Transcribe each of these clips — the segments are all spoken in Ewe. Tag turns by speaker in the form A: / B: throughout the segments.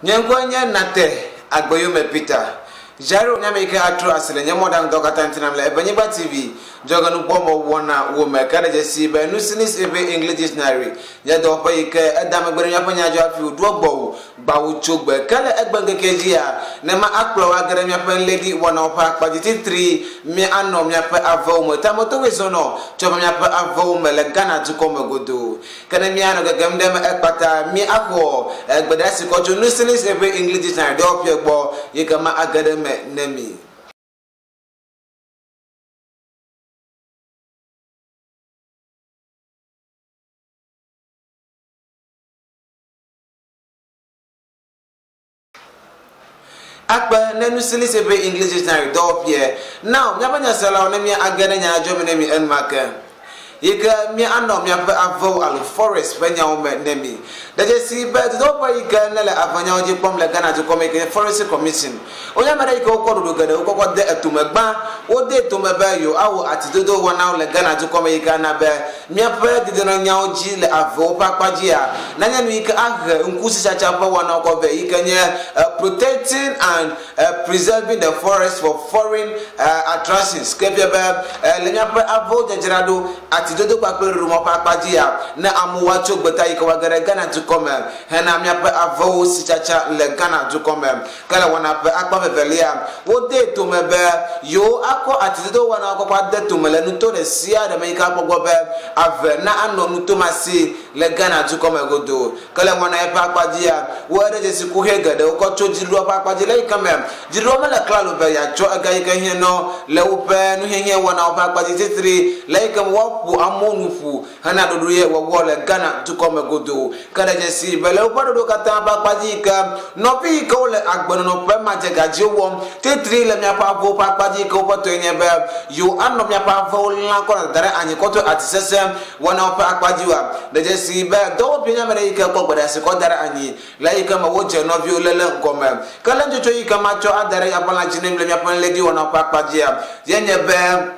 A: Nye ŋkɔe nye Nate Agbeyome Peter. Jairo nye ame yi ke atrɔ asi le nye mɔɖaŋudɔwo katã ŋuti nam le Ebenyigba TV dzɔgenukpɔmɔ wɔna wo me. Ke ɖe dzesi be nusi Ewe English Dictionary nye dɔwɔƒe yi ke eda megbe ɖe míaƒe nya dzɔ hafi wòɖoa gbɔwò gbawo tso gbe. Ke le egbeŋkekea dzia, ne ma akplɔ wò age ɖe míaƒe ɣleti wɔnawo ƒe akpa dzi titri mía anɔ míaƒe avewo me. Tametɔwoe zɔnɔ tsɔ va míaƒe avewo me le Ghana dukɔ me godoo. Ke ne míanɔ gegem ɖe eme ekpata, míaxɔ gbedeasi kɔ tso Nusilis Ewe English Dictionary dɔwɔƒea gbɔ yi ke ma age ɖe eme ne mi. Akpe ne nusi se be English Dictionary dɔwɔƒeɛ. Now, míaƒe nyaselawo ne mía age ɖe nya dzɔ me ne mi enumake. Yi ke mía anɔ míaƒe avewo alo forest ƒe nyawo me ne mi. De dzesi be dodɔwɔƒe yi ke ne le avenyawo dzi kpɔm le Ghana dukɔ me yi ke nye Forestry Commission. Wonye ame ɖe yi ke wokɔ ɖoɖo geɖewo kɔkɔ de etome gbã. Wodee tome be yewo awɔ atidodo wɔnawo le Ghana dukɔ me yi ke ana be Míaƒe dedienɔnyawo dzi le avewo ƒe akpa dzia, nanye nu yi ke ahe ŋkusitsatsa ƒe wɔnawo kɔ vɛ yi ke nye Protecting and Preserving the Forest for Foreign Attractions, ke fia be le míaƒe avewo dzadzraɖo, atidodo kpakple ɖoɖomɔ ƒe akpa dzia, ne amewo woatso gbeta yi ke woage ɖe Ghana dukɔ me hena míaƒe avewo sitsatsa le Ghana dukɔ me. Ke le wɔna ƒe akpa vevelia, wodee tome be yewo akɔ atidodo wɔnawo kɔkɔ ade tome le nuto ɖe sia ɖe me yi ke akpɔ gbɔ be ave na anɔ nuto ma si le Ghana dukɔ me godoo. Ke le wɔna ye ƒe akpa dzia, wo eɖe dzesi kuxɛ geɖewo kɔ tso dziɖuɖua ƒe akpa dzi le yi ke me dziɖuɖua mele klalo be yeatsɔ ega yi ke hiã nɔ le woƒe nuhiahiã wɔnawo ƒe akpa dzi titri le yi ke me woaƒo amewo nu ƒu hena ɖoɖo ye wɔwɔ le Ghana dukɔ me godoo. Ke ɖe dzesi be le woƒe ɖoɖo katã ƒe akpa dzi yi ke nɔvi yi ke wole agbenɔnɔ ƒe madzegadziwo wɔm titri le miaƒe avewo ƒe akpa dzi yi ke woƒe tɔe nye be yewo anɔ miaƒe avewo lã kɔ nɔ dada ɖe anyi kɔ to ati sesẽ wɔnawo ƒe akpa dzi oa? Ɖe dzesi be dɔwɔƒee nye ame ɖe yi ke kɔ gbedeasi kɔ da ɖe anyi le eyi ke me wodze nɔviwo léle gɔme. Ke le nutsotso yi ke matsɔ ada ɖe miaƒe lã dzi ne mi le miaƒe ɣletiwɔnawo ƒe akpa dzia, ye nye be,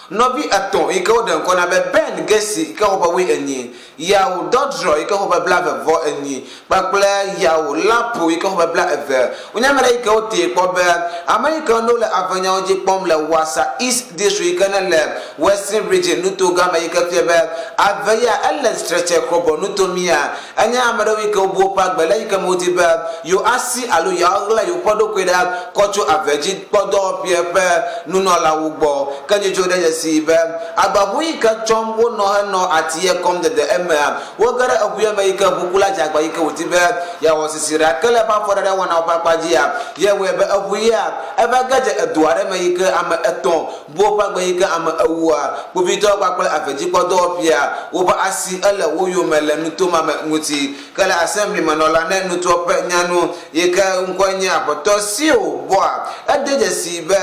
A: Nɔvi etɔ̃ yi ke woɖe ŋkɔ na be Ben Gesi yi ke xɔ ƒe wuienyi, Yao Dɔdrɔ yi ke xɔ ƒe blaeve-vɔ-enyi kpakple Yao Lapo yi ke xɔ ƒe blaeve. Wonye ame ɖe yi ke wotee kpɔ be ame yi ke ne wole avenyawo dzi kpɔm le Wassa East District yi ke ne le Western Region nuto gã me yi ke fia be ave ya ele Stretche Krobɔ nuto mea. Enye ame ɖewo yi ke wobu woƒe agbe le eyi ke me wodi be yewo asi alo yewoaɣla yewoƒe ɖokui ɖa kɔ tso ave dzi kpɔdɔwɔƒea ƒe nunɔlawo gbɔ. Ke nyitsɔ ɖe dzesii be agbaʋu yi ke tsɔm wonɔ henɔ ati ye kɔm dede emea, woge ɖe eʋu ya me yi ke ʋukula dze agba yi ke wòdi be yeawɔ sisiɖa. Ke le eƒe afɔɖeɖe wɔnawo ƒe akpa dzia, ye wɔe be eʋu ya eva ge dze edo aɖe me yi ke ame etɔ̃ Bu woƒe agbe yi ke ame ewoa, kpovitɔwo kpakple avedzikpɔdɔwɔƒea, woƒe asi ele wo yome le nuto ma me ŋuti. Ke le Assembly me nɔla ne nutoa ƒe nyanu yi ke ŋkɔe nye Aƒetɔ Seo Boa, ede dzesii be,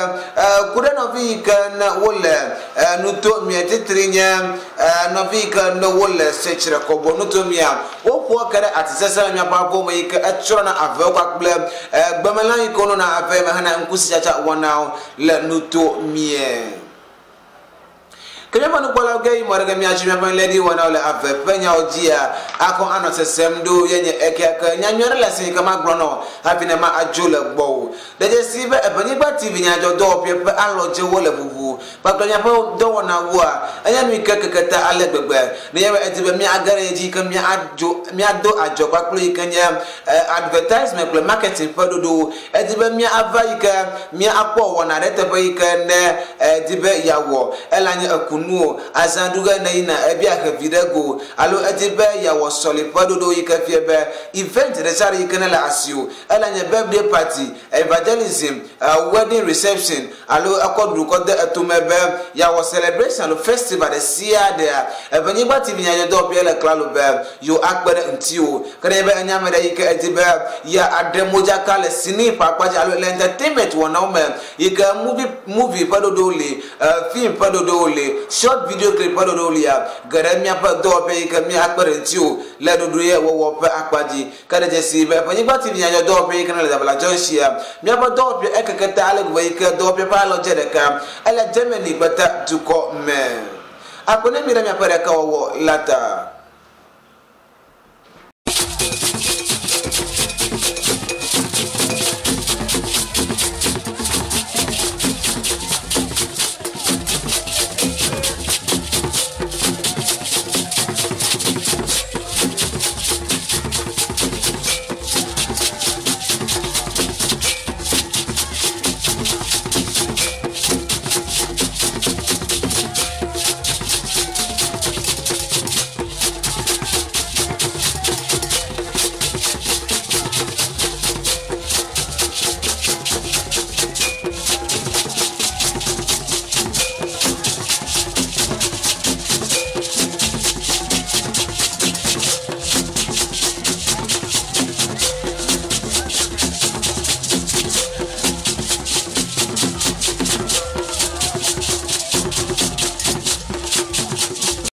A: Ku ɖe nɔvi yi ke ne wole nuto mia titri nye nɔvi yi ke ne wole Setsre Kɔbɔ nuto mia, woƒoa ke ɖe ati sesẽ le miaƒe avɔwo me yi ke etsrɔ̃na avewo kpakple gbemelã yi ke wonɔna ave me hena ŋkusitsatsa wɔnawo. Le nuto mie. Ke míaƒe nukpɔlawo ge yi mɔ ɖe ge míatso míaƒe ɣleɖi wɔnawo le ave ƒe nyawo dzia akɔ anɔ sesem ɖo ye nye ekea ke nya nyui aɖe le asi yi ke magblɔ nɔ hafi ne ma adzo le gbɔwò. De dzesii be Evenyigba TV nyadzɔdɔwɔƒea ƒe alɔdzewo le ʋuʋu kpakple míaƒe dɔwɔnawoa enye nu yi ke keke ta ale gbegbe. Nenye be èdi be míage ɖe edzi yi ke míadzo míado adzɔ kpakple yi ke nye advertisement kple marketing ƒe ɖoɖowo. Edi be mía ava yi ke mía akpɔ wɔna ɖe teƒe yi ke ne edi be yeawɔ ela nye ekunu o, azã ɖu ge ne yina ebia he viɖe go alo edi be yeawɔ sɔli ƒe ɖoɖo yi ke fia be event ɖesiaɖe yi ke ne le asiwò ela nye birthday party, evangelism, wedding reception alo ekɔ ɖuɖu kɔ de etome be yeawɔ celebration alo festival ɖe sia ɖea, Evenyigba TV nyadzɔdɔwɔƒea le klalo be yewo akpe ɖe ŋutiwò. Ke nenye be ènye ame ɖe yi ke èdi be yeaɖe modzaka le sini ƒe akpa dzi alo le entertainment wɔnawo me yi ke movie movie ƒe ɖoɖowo li, film ƒe ɖoɖowo li, short video clip ƒe ɖoɖowo lia, ge ɖe míaƒe dɔwɔƒea yi ke míakpe ɖe ŋutiwò le ɖoɖo ye wɔwɔ ƒe akpa dzi. Ke ɖe dzesii be Ƒenyigba TV nyadzɔdɔwɔƒe yi ke nele Zabala Junction, míaƒe dɔwɔƒea ekeke ta ale gbegbe yi ke dɔwɔƒea ƒe alɔdze ɖeka ele Germany gbeta dukɔ me. Akpe ne mi ɖe miaƒe ɖekawɔwɔ la ta.